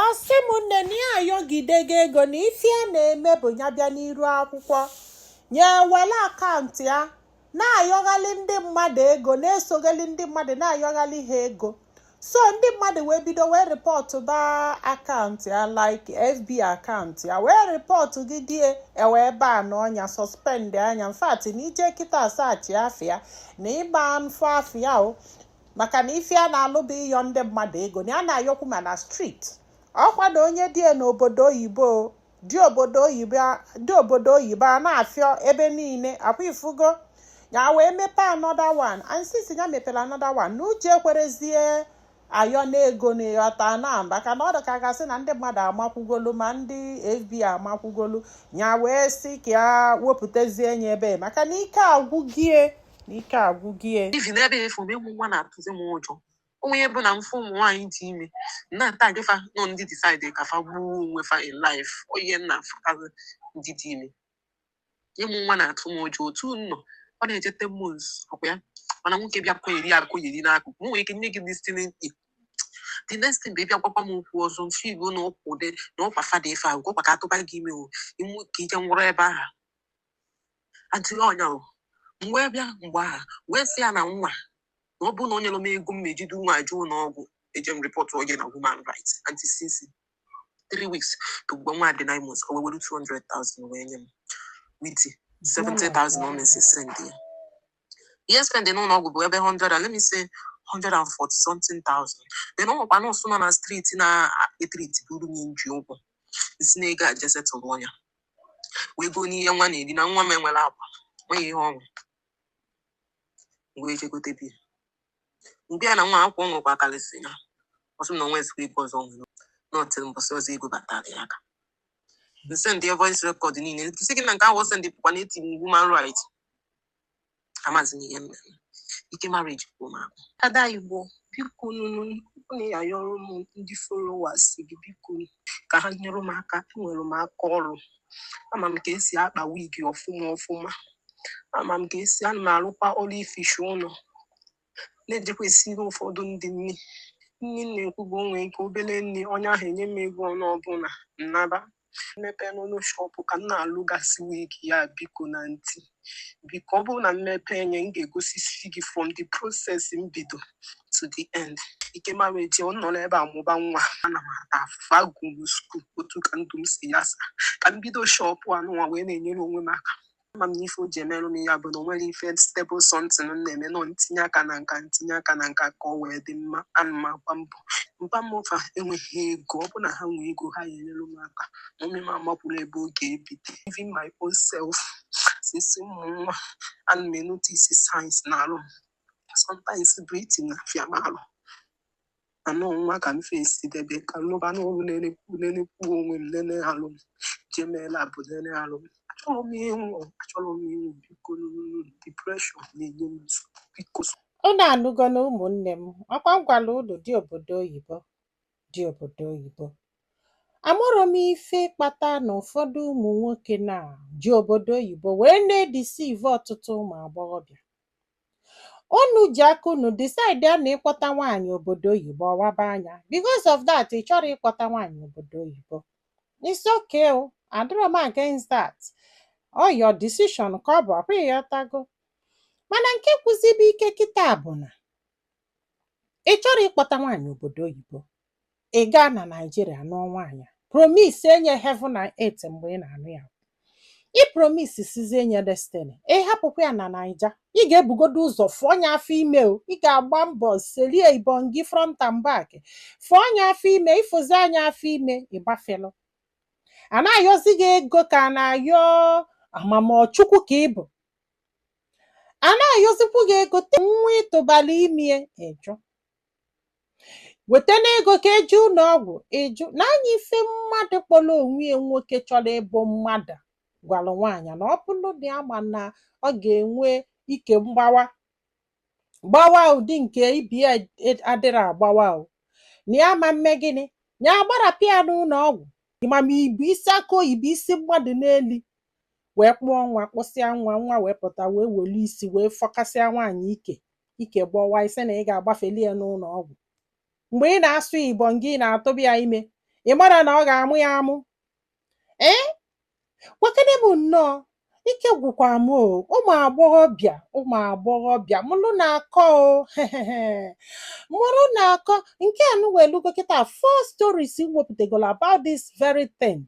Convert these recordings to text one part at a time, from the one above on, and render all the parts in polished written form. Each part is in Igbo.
Ọ sị m, nne, na ya ayọgidego ego, na ife ya na-eme bụ ya bịa n'iru akwụkwọ, nye were account ya na-ayọghalị ndị mmadụ ego, na-esogali ndị mmadụ, na-ayọghalị ha ego. So ndị mmadụ wee bido wee report ba account ya, like FB account ya, wee report gị die, ewee baa n'ọnya, suspend anya. In fact, na ije kịta search afịa na ịgba mfụ afịa o, maka na ife a na-alụ bụ ịyọ ndị mmadụ ego, na ya na-ayọkwu ma na street. Ọkwa na onye die n'obodo oyibo, dị obodo oyibo, dị obodo oyibo, a na-afịọ ebe niile akwa ifugo ya wee mepee another one. And since ya mepere another one, na uche ekwerezie ayọ n'ego na ịghọta na maka na ọ dị ka gasị na ndị mmadụ amakwugolu, ma ndị FB amakwugolu ya, wee sị ka ya wepụtazie ya ebe, maka na ike agwụgie, na ike agwụgie. Even ebe efu m, ịmụ nwa na-atụzi m ụjọ. Onwe ihe bụ na mfe ụmụ nwaanyị dị ime na-ata gịfa nọ, ndị decide ka fa gbuo onwe fa in life. Onye na-afụtazi ndị dị ime, ịmụ nwa na-atụ m ụjọ. Otu m nọ, ọ na-eje 10 months ọkwa ya, mana nwoke bịa kọnyeri ya akọnyeri n'akụkụ m, nwere ike nye gị listening ear. The next thing bụ ịbịa gwakwa m okwu ọzọ mfe igbo na ọkwụ dị na ọkwa fada ife ahụ, ọkwa ka atụba gị ime o ime ka ije nwụrụ ebe ahụ adịghị ọnya o. M wee bịa mgbe ahụ wee sị ya na nwa na ọ bụrụ na o nyere m ego m mejido nwa aje ụlọ ọgwụ, eje m report oge na human rights. Aunty Sisi, 3 weeks to mgbe nwa dị 9 months, o wee were 200,000 wee nye m with 70,000. Ọ mesi send ya ihe spend n'ụlọ ọgwụ bụ ebe 100 and, let me say, 140 something thousand. Then ọ nwekwa nọọsụ nọ na street na-etreat buru m nji ụkwụ nsi na ego a je settle ọnya wee goo n'ihe nwa na-eri, na nwa m enwere akwa, nweghị ihe ọṅụ, wee je gote biya. Mgbe ya na nwa akwụkwọ nwekwa karịsị ya, ọsị m na onwe ezigbo ego ọzọ nwere nọtịrị mbọsị ọzọ ego batara ya aka, nsend ya voice record niile sị gị na nke ahụ send pụkwa na eti m human right. Amazi m ihe m mere ike marriage kwuo m agụ. Ada Igbo, biko nunu, unu ya-ayọrọ m ndị followers gị, biko, ka ha nyere m aka. Enwere m aka ọrụ, ama m ka esi akpa wig ọfụma ọfụma, ama m ka esi, ana m arụkwa ọrụ ifishi ụlọ, na-ejekwa esiri ụfọdụ ndị nri. Nri m na-ekwu bụ o nwere ike obere nri, onye ahụ enye m ego ọnụ ọbụla nnaba mmepe n'ụlọ shop ka m na-alụgasị wig ya. Biko na ntị, biko, ọ bụrụ na mmepe nye m ga-egosisi gị from the process m bido to the end. Ike marriage, ọ nọ n'ebe a mụba nwa, ana m ata afụfụ. Agụ m school otu ka ndụ m si yasa ka m bido shop anụnwa wee na-enyere onwe m aka. Ama m na ife o ji emerụ m ya bụ na o nwere ife stable something m na-eme nọ, ntinye aka na nka, ntinye aka na nka ka ọ wee dị mma. Ana m agba mbọ mpa m fa enweghị ego. Ọ bụ na ha nwee ego, ha ya enyere m aka. Mummy m amakwuru ebe ọ ga-ebido. Even my own self, since ụmụ nwa, ana m notice signs na arụ m. Sometimes breathing na-afịa m arụ anụ nwa ka m fesi debe ka m lụba n'ọrụ, nenekwu nenekwu onwe m, nene alụ m, jee mee lab, nene alụ m. Achọrọ m ịnwụ, achọrọ m ịnwụ. Biko nụ, depression na-enye m nsogbu, biko. Unu anụgo na ụmụnne m, ọkwa m gwara unu dị obodo oyibo, dị obodo oyibo. Amụrụ m ife kpata na ụfọdụ ụmụ nwoke na ji obodo oyibo wee na-edeceive ọtụtụ ụmụ agbọghọbịa. Unu ji aka unu decide ya na ịkpọta nwaanyị obodo oyibo ọwaba anya. Because of that, ị chọrọ ịkpọta nwaanyị obodo oyibo. It's okay o, adịrọ m against that. All your decision ka ọ bụ, ọkwa ịghọtago? Mana nke kwụzibe ike kịta bụ na ị chọrọ ịkpọta nwaanyị obodo oyibo, ị gaa na Naijiria nụọ nwaanyị, promise enye heaven and earth mgbe ị na-anụ ya, ị promise sizie nye destiny, ị hapụkwa ya na Naija. Ị ga-ebugodo ụzọ fụọ ya afọ ime o. Ị ga-agba mbọ selie ibon gị front and back, fụọ ya afọ ime, ịfụzi anya afọ ime, ịgbafelụ a na-ayọzi gị ego ka a na-ayọ amamọchukwu ka ị bụ, a na-ayọzikwu gị ego nwa ịtụbala ime, ịjụ weta n'ego ka eje ụlọ ọgwụ, ịjụ na anya. Ife mmadụ kpọrọ onwe ya nwoke chọrọ ịbụ mmadụ gwara nwaanyị na ọ bụrụ na ya ma na ọ ga-enwe ike mgbawa gbawa ụdị nke ibi ya adịrị agbawa o, na ya ma mme gịnị, ya agbarapụ ya n'ụlọ ọgwụ. Ma ma ibu isi aka oyibo isi mmadụ n'eli wee kpụọ nwa, kpụsịa nwa, nwa wee pụta, wee welu isi wee fọkasịa nwaanyị ike, ike gbọwa isi na ị ga-agbafeli ya n'ụlọ ọgwụ. Mgbe ị na-asụ igbo, ngị na-atụba ya ime, Ị mara na ọ ga-amụ ya amụ. Ee, gwakene m nnọọ, ike gwụkwa m o. Ụmụ agbọghọbịa, ụmụ agbọghọbịa, mụrụ na-akọ o, mụrụ na-akọ. Nke a nụ wee lugo kịta four stories m wepụtagolo about this very thing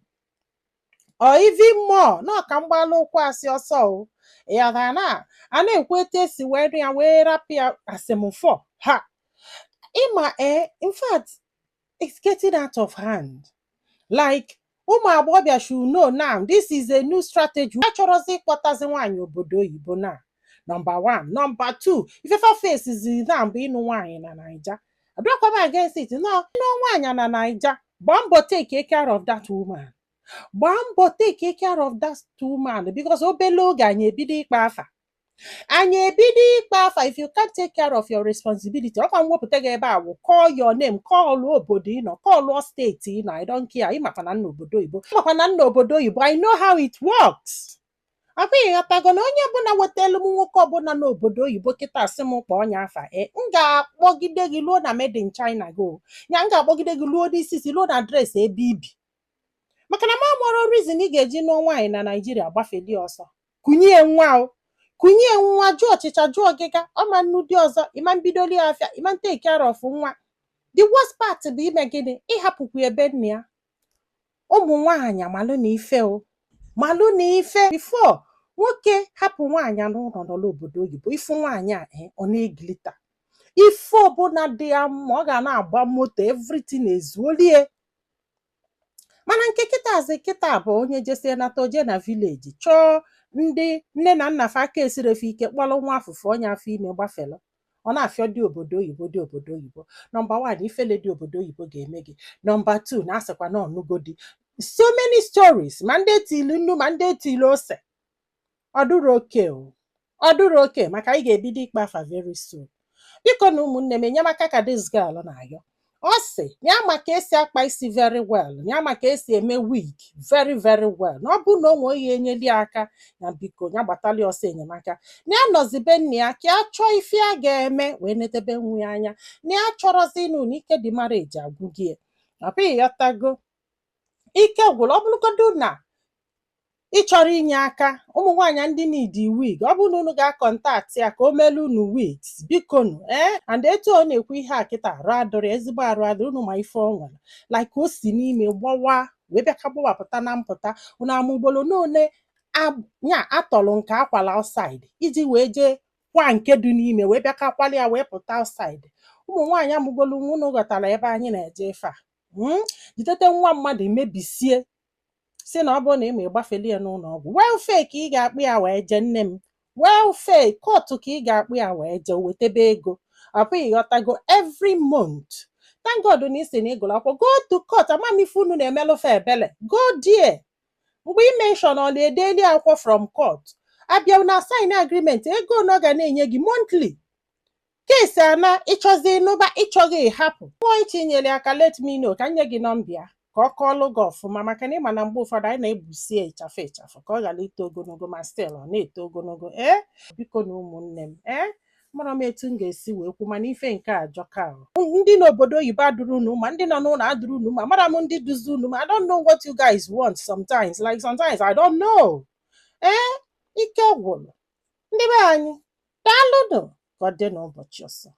or even more. Na ọka mgbalụ ụkwụ asị ọsọ o ya na a na-ekwu etu esi wee rụ ya wee rapụ ya. Asị m fọ ha ịma. Ee, in fact, it's getting out of hand. Like, ụmụ agbọghọbịa should know now, this is a new strategy. A chọrọzi ịkpọtazi nwaanyị obodo oyibo na number one. Number two, ifefa face now bụ ịnụ nwaanyị na Naija. Abịakwa m against it. No, ịnụ nwaanyị na Naija, gbaa mbọ take care of that woman. Gbaa mbọ take care of that woman, because obele oge anyị ebido ịkpa afa, anyị ebido ịkpa afa. If you can't take care of your responsibility, ọkwa mwepụta gị ebe a wụ call your name, call obodo ị nọ, call steeti ị nọ. I don't care. Ịmakwa na nna obodo oyibo, ịmakwa na nna obodo oyibo. I know how it works. Akwa ịghọtago na onye ọbụla wetelu m nwoke ọbụla n'obodo oyibo kịta, asị m kpọọ ọnya afa, e m ga-akpọgide gị luo na made in China go ya. M ga-akpọgide gị luo n'isi si luo na address ebe ibi, maka na m amụrụ reason ị ga-eji nụọ nwaanyị na Naijiria gbafeli ọsọ, kụnye nwa o, kụnye nwa, jụọ ọchịcha, jụọ ọgịga, ọma nnu dị ọzọ, ịma mbidoli afịa, ịma take care of nwa. The worst part bụ ime gịnị? Ịhapụkwa ebe nna ya. Ụmụ nwaanyị, malụ na ife o, malụ na ife before nwoke hapụ nwaanyị n'ụlọ nọrọ obodo oyibo. Ifu nwaanyị a, ọ na-eglita ife ọbụla dị ya mma, ọ ga na-agba moto, everything ezuolie. Mana nke kịtazi kịta bụ onye jesie nata, oje na village chọọ ndị nne na nna fa aka esirefe ike, kpọrọ nwa afụfụ onye afọ ime gbafelu. Ọ na-afịọ dị obodo oyibo, dị obodo oyibo. Number one, ifele dị obodo oyibo ga-eme gị. Number two, na asịkwa na ọnụgodi so many stories, ma ndị etili nnu, ma ndị etili ose. Ọ dụrụ oke o, ọ dụrụ oke, maka anyị ga-ebido ịkpa afa very soon. Biko na ụmụnne m, enyemaka ka this girl na-ayọ. Ọ sị ya ma ka esi akpa isi very well, ya ma ka esi eme wig very very well, na ọ bụ na o nwee onye enyeli aka ya, biko ya gbatali ọsọ enyemaka. Na ya nọzibe nna ya ka ya chọọ ife a ga-eme wee netebe nwa ya anya, na ya chọrọzi ịnụ na ike dị marriage agwụgie. Ọ bụghị ghọtago, ike gwụrụ. Ọ bụrụgodu na ị chọrọ inye aka ụmụ nwaanyị ndị need wig, ọ bụrụ na unu ga-acontact ya ka o melu unu wigs, biko nu. Ee, and etu ọ na-ekwu ihe a kịta, arụ adịrị ezigbo, arụ adịrị unu. Ma ife ọ nwere, like o si n'ime gbawa wee bịa ka gbawapụta na mpụta unu amụgbolo n'one nya atọlụ nke akwala outside iji wee jee kwa nke dị n'ime wee bịa ka kwali ya wee pụta outside. Ụmụ nwaanyị amụgolu nwa, unu ghọtara ebe anyị na-eje ife a. Jidete nwa mmadụ mebisie, si na ọ bụrụ na ị ma ịgbafeli ya n'ụlọ ọgwụ welfare ka ị ga-akpụ ya wee jee. Nne m, welfare court ka ị ga-akpụ ya wee jee wetebe ego. Ọ bụghị ghọtago, every month. Thank God na isi na ịgụrụ akwụkwọ. Go to court. Ama m ife unu na-emelụfe ebele. Go there. Mgbe ị mention, ọ na-edeli akwụkwọ from court, abịa na sign agreement, ego na ọ ga na-enye gị monthly. Kesi ana ịchọzi ịnụba, ịchọghị ịhapụ pụọ. Itinyere aka, let me know ka m nye gị nọmba ya ka ọ kọọlụ gị ọfụma, maka na ịma na mgbe ụfọdụ anyị na-egbusi ya ịchafụ ịchafụ ka ọ ghara ito ogologo, ma still ọ na-eto ogologo. Ee, biko na ụmụnne m, ee, mara m etu m ga-esi wee kwu, mana ife nke a ajọka o. Ndị n'obodo oyibo adụrụ unu ma ndị nọ n'ụlọ adụrụ unu, ma mara m ndị duzi unu ma. I don't know what you guys want sometimes. Like, sometimes I don't know. Ee, ike gwụrụ ndị be anyị. Daalụnụ, ka ọ dị n'ụbọchị ọzọ.